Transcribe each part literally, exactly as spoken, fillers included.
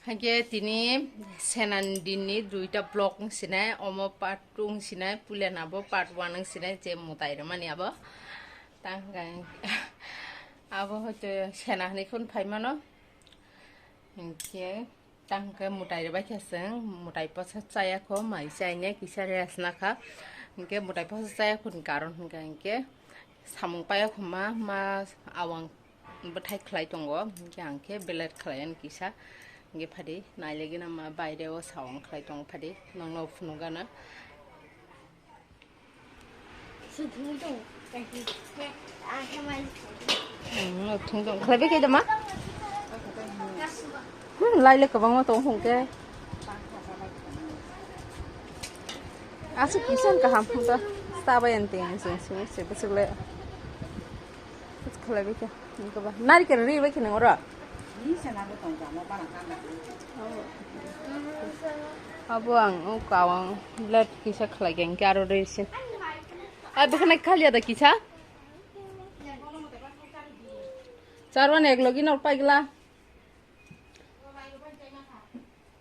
Hake tini senan dinni duita vlog wng sinai, omo part two wng sinai, puila nabo part one wng sinai, je mutai rwmani abo. Tang hwnkhe abo hoito sena hinwi phone phaimano. Hinkhe tang hwnkhe mutai rwbaikha chwng, mutai posa chayakho, mai chaine kisa rest nakha. Hinkhe mutai posa chayakho ni karon hwnkhe, hinkhe samung paiyakhoma, ma awang bwthai khlai tongo, hinkhe ang khe belet khlai ani kisa, hinkhe phadi nailegena ma baire o sawang khlai tongo, phadi nokno phunukgana. Hmm, thung tong khlai bai khe da ma? Hmm, lai le kwbangma tong hwnkhe. Aswk kisa kaham hwnkha. Sta bai ang teng sung sung se bwswk le. Khlai bai khe. Narikel ri bai khe nang oro. Abo ang o kawang blade kisa khlai khe aro ri se. Ai bwkhwnai khaliya da kisa. Charwan ek logi nor paigla.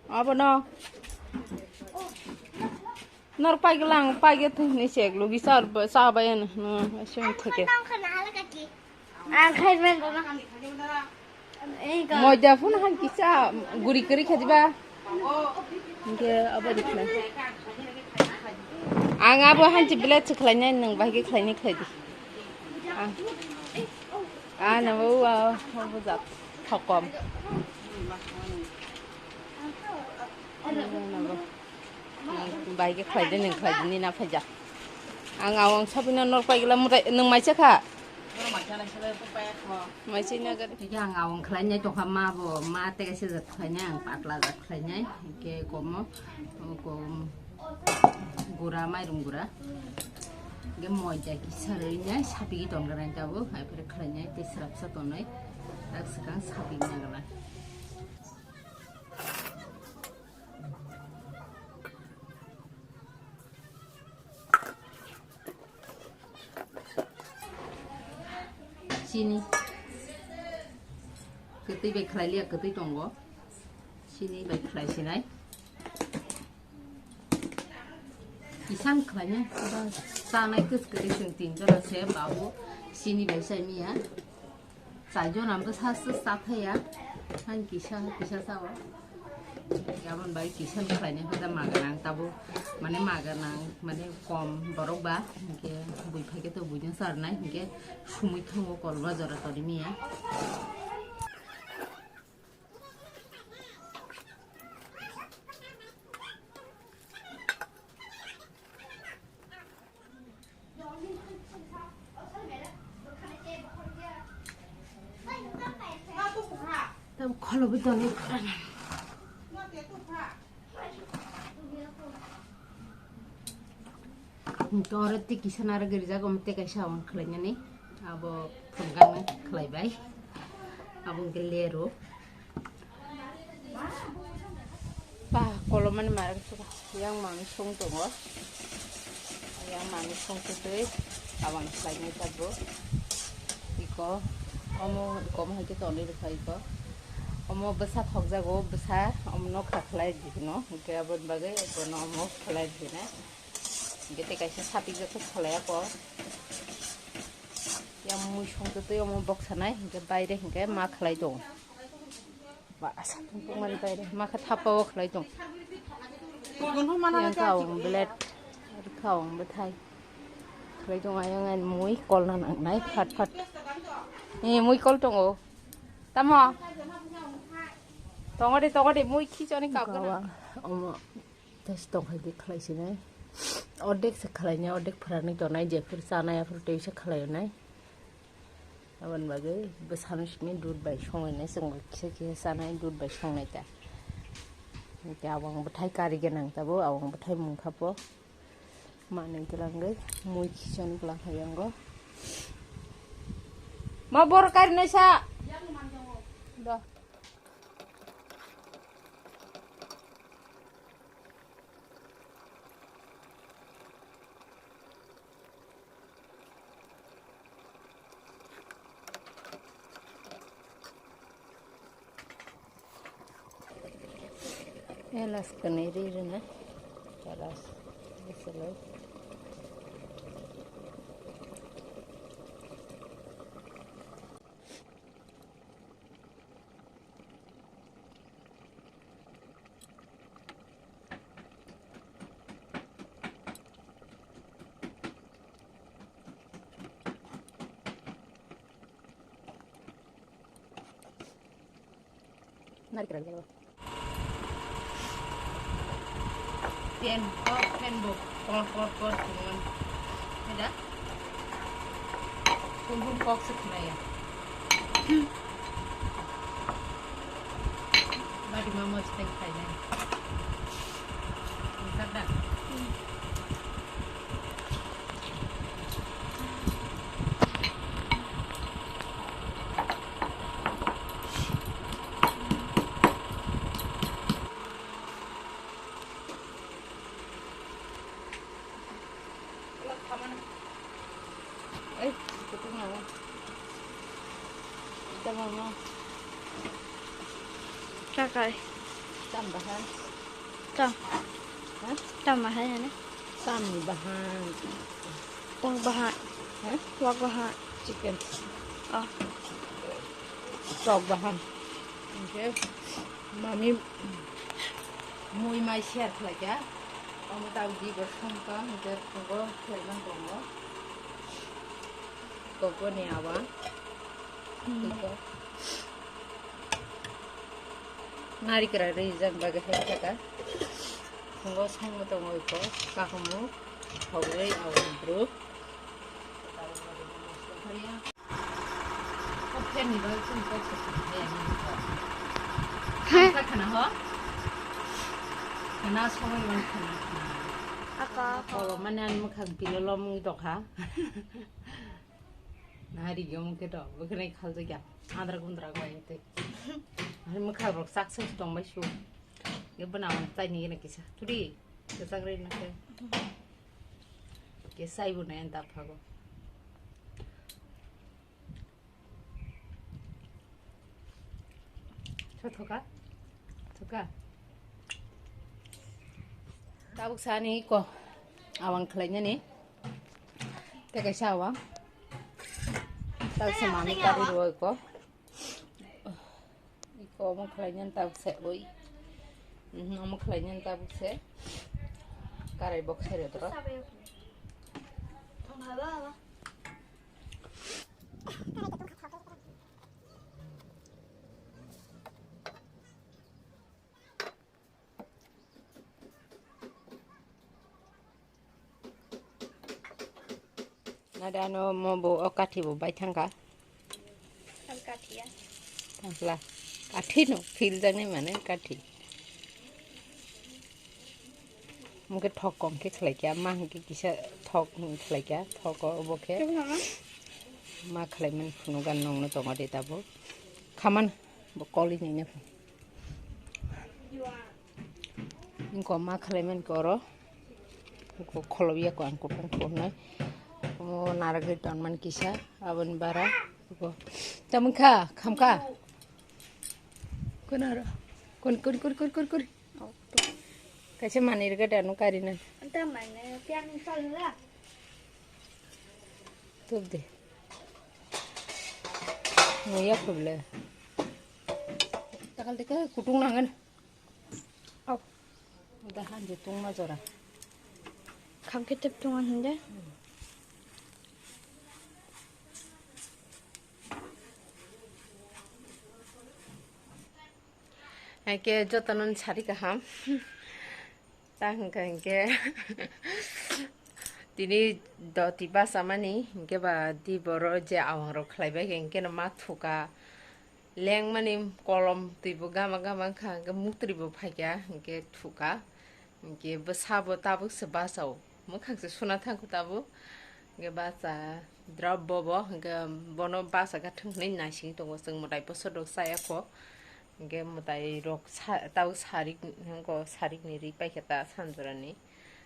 Abono. Nor paigla ang paige thwini se ek logi char ba, cha bai ano. No, asim theke. Ang khai men. Moida phun han kisa guri guri khadiba. Hinkhe abo dikhlai. Ang abo hanchi blade se khlainai, nwng bahai khe khlainai khlai di. Ang, ang nabo, ah, abo jak thokom. Ang nabo. Bai khe khlai di, nwng khlai di, nini na phaijak. Ang awang sabino nor paigla mutai, nwng maisa kha? Maisa na gari. Tei ang awang khlai nai tongkha ma bo, ma tei kaisa jat khlai nai, ang patla jat khlai nai, hinkhe komo, kom, gura, mairum gura. Hinkhe moida kisa rwi nai, sapigwi tongkha nai tabuk, hai phai khlai nai, tei swrapsa tonwi, tak swkang sapigwi nai gana. Chini. Kwtwi bai khlai liya, kwtwi tongo. Chini bai khlai sinai. Kisan khlainai, chanai kwchwrwi chwng tin jora se babu chini bai chai miya. Chaijon ang bwsa se chathaya, han kisa kisa chao. Aboni bai kisa khlainai khe da maga nang tabuk, mane maga nang, mane kom borok ba, hinkhe bui phai khe to buino charnai, hinkhe sumui thango kol ba jora toni miya. Tam kholo bi dole khana. Tore tei kisa naro girja gom tei kaisa on khlainani. Abo phunukgani khlaibai. Abo hwnkhe lero. Ba, kolomani mara khe suka. Yang manwi song tongo. Yang manwi song twi twi. Abang khlainai tabuk. Iko. Omo kom hai khe tonwi rwkha iko. Omo bwsa thokjago, bwsa. Omo nokha khlai di hino. Hwnkhe aboni bagwi bono omo khlai di hino. Hwnkhe tei kaisa sapikjak khe khlai ako. Yang mui song twi twi omo boksa nai. Hwnkhe baire hwnkhe ma khlai tongo. Ba, asa tong tong mani bai de, ma kha thapa o khlai tong. Yang ka ong blade, ka ong bwthai. Khlai tong ayang ani mui kol na nang nai, phat phat. Ni mui kol tong o. Tamo? Tongo de, tongo de, mui khichoni kap gana. Omo. Tei tongkhai di khlai sinai. Ordek se khlai nai, ordek phwranwi tongnai, jephuru chanai aphuru tei se khlai nai. Aboni bagwi bwsano simi dud bai songnai, chwng bai kisa kisa chanai dud bai songnai ta. Hwnkhe abang bwthai kari gwnang tabuk, abang bwthai mungkha po. Manwi twlangwi mui khichani twlang hai yango. Ma bor kari nai sa. Da. Elas kani ri rina. Elas. Bisalai. Nari kira kira. Fan, oh, fan bo, kor, kor, kor, kor. Ada? Pum, pum, kok se khna ya. Badi mama steng khai na. Kada? Ei, kutung na. Ita mama. Takai. Tam bahan. Tam. Hah? Tam bahan ya ne? Tam ni bahan. Wak bahan. Hah? Wak bahan. Chicken. Oh. Wak bahan. Okay. Mami mui mai share khlaikha. Omo tabuk di bo songkha, hwnkhe tongo khlaiman tongo. Koko ni awa. Hmm. Iko. Narikra rijak bagwi hai kha. Tongo songma tongo iko. Kahumu. Hogwi awa bru. Fan ni bagwi chwng kok se sidi de, ani kok. Hai. Kha khana ho? Khana sogwi man khana khana. Aka. Kolo mane ani mwkhang pilo lomwi tokha. Nari gyo mungke to, bwkhwnai khaljak ya. Andra gundra gwa yate. Ani mwkhang rok sak sak tong bai su. Ge bwna wan chai ni gena kisa. Tudi. Kisa gre na ke. Ke sai bu na enta phago. Thoka? Thoka? Tabuk sani ko awang khlai nani. Tei kaisa awang. Tabuk se mami kari rwo ko. Iko omo khlai nani tabuk se oi. Mhm, omo khlai nani tabuk se. Karai bok se re doro. Nada no mo bo o kathi bo bai thangka. Ang kathi ya. Thangla. Kathi no phil jang ni mane kathi. Mungke thok kom khe khlai kya, ma hwnkhe kisa thok hwn khlai kya, thok o obo khe. Tubuna ma? Ma khlai man phunu gan nong no tongo de tabo. Khaman bo koli ni ne. Ingko ma khlai man koro. Ko kholob ya ko ang kutung ko nai. O naragri ton man kisa, abon bara. Ko. Tamung kha, kham kha. Kun aro. Kun, kun, kun, kun, kun, kun. Kaisa manwi rwgwi da nw karina. Anta mane piang salra. Tubdi. Muya khuble. Takal deka kutung nangan. Au. Udah hanjir tungma jora. Kham khe tep tungan hinde. Hake jotono sari kaham. Ta hwnkha hwnkhe tini doti bachamani hwnkhe ba di boro je awang rok khlaibai hwnkhe no ma thuka lengmani kolom twibo gama gama wngkha hwnkhe muktwi bo phaikha hwnkhe thuka. Hwnkhe bwsa bo tabuk se bachao, mwkhang se suna thangkho tabuk. Hwnkhe bacha drop bobo, hwnkhe bono bacha gathwng hwnwi naising tongo, chwng mwtai bosor rok chaya kho. Hwnkhe mwtai rok sa-, tabuk sarik, hwnkhe sarik ni ri paikha ta sanjora ni.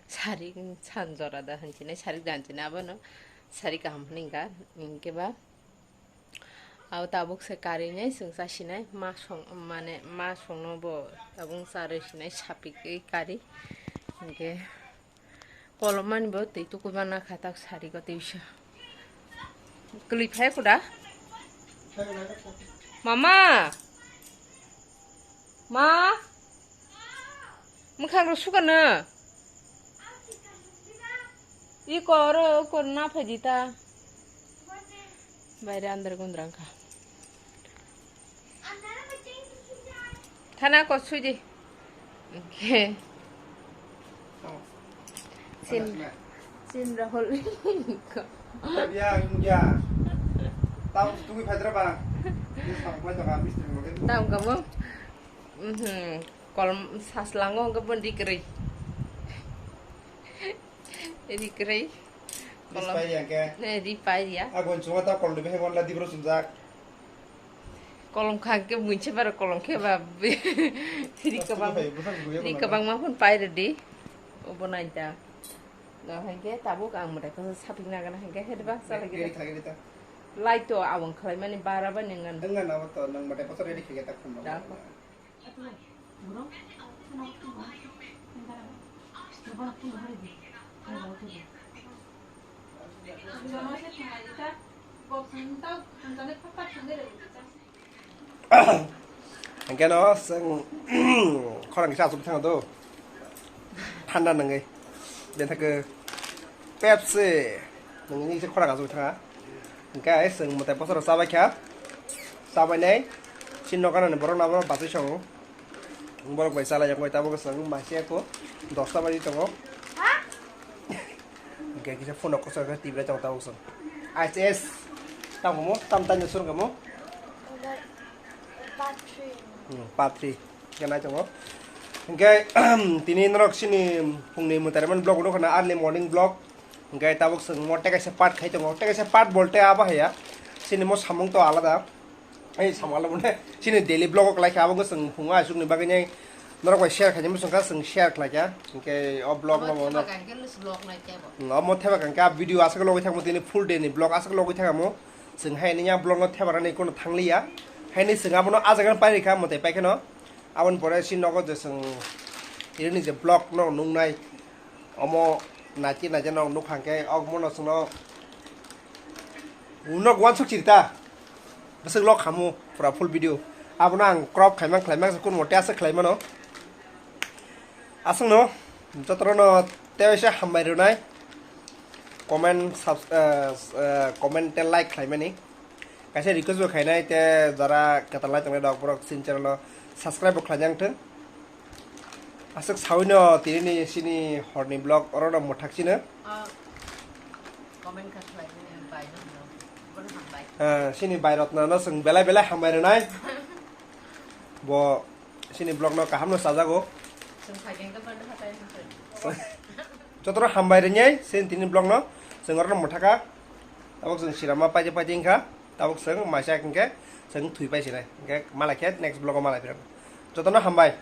Sarik sanjora da hinwi sinai, sarik da hinwi sinai, abono sarik kaham hwnwi wngkha. Hwnkhe ba Abo tabuk se kari nai chwng cha sinai, ma song, mane ma songno bo tabuk cha rwi sinai, sapik wi kari. Hinkhe kolom mani bo twi tukui ma nakha tak sari go twisa. Kwlwi phai kuda? Mama! Ma! Mwkhang rw sukano. Iko oro iko na phaidi ta. Baire andar gundra wngkha. Thana ko suidi. Okay. Chin, Chin Rahul. Ya, ya. Tau tungui phai dra ba. Ini sampai tengah mistri mungkin. Tau kamu? Mhm. Kolom saslango hwnkhe bo ri kwrwi. Ri kwrwi. Kolom. Ri pai ya ke? Ne, ri pai ya. Agon chungo ta kolom dibe hemon la dibro sunjak. Kolom kha ke munche bar kolom khe ba. Ri kwbang, ri kwbang ma phun pai redi. Obo nai ta. Na hai ke tabuk ang mwtai kosa sapik na gana hai ke hede ba sa lagi. Ready khlai ta. Light to awang khlai mani bara ba nang ngan. Nang ngan abo to nang mwtai kosa ready khlai ta khum. Da. Hingke no chwng khorang kisa achuk thang do. Thanda nangwi. Bethake Pepsi. Nangni se khorang achuk thanga. Hingke ai chwng mwtai bosoro chabai kha. Chabai nai. Chin nokana ni borok nabo bachai songo. Borok bai chalai jak bai tabuk chwng maise ko dosta baji tongo. Hingke kisa phone kosor khe tibra tongo tabuk chwng. I S S. Tamo mo tam tanya sur kamo. Part three. Hmm, part three. Hingke nai tongo. Hingke tini norok sini phungni mwtai mani vlog rok khana early morning vlog. Hingke tabuk chwng mo tekaisa part khai tongo. Tekaisa part bolte abo haya. Sini mo samung to alada. Ei samung alada bole. Sini daily vlog o klai kha abo chwng phungo asuk ni bagwi nai. Norok bai share khaini bwswng kha chwng share khlai kha. Hingke o vlog no mo. Omo theba kangke video asuk logwi thangmo tini full day ni vlog asuk logwi thangmo. Chwng hai nini a vlog no thebarani kono thangliya. Haini chwng abono a jaga no pairikha mwtai paikheno. Aboni pore si nogo je chwng tini je vlog no nungnai omo naiti naiti no nukha hwnkhe omono chwngno nok wansuk chirita. Bwswk log khamu pura full video. Abono ang crop khaimang khlaimang se kun mote aswk khlaimano. Aswkno jotono teisa hambai rwnai. Comment, subs-, eh, eh, comment tei like khlaimani. Kaisa request bo khainai tei jara kwtal nai tongnai rok borok chini channel o subscribe bo khlaijak thung. Aswk sawino tini sini horni vlog oro no mwthak sino. Ah, comment kha khlai nini bai rok no. Bono hambai. Ah, sini bai rok no chwng belai belai hambai rwnai. Bo sini vlog no kaham no chajago. Chwng phaikhe hwnkhe bando hatai hwnkhe. Jotono hambai rwnai sini tini vlog no chwng oro no mwthaka. Tabuk chwng sirama paide paide wngkha. Tabuk chwng maisa hwnkhe chwng thwi pai sinai. Hwnkhe malai khe next vlog o malai phirok. Jotono hambai.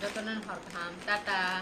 Jotono hor kaham. Tata.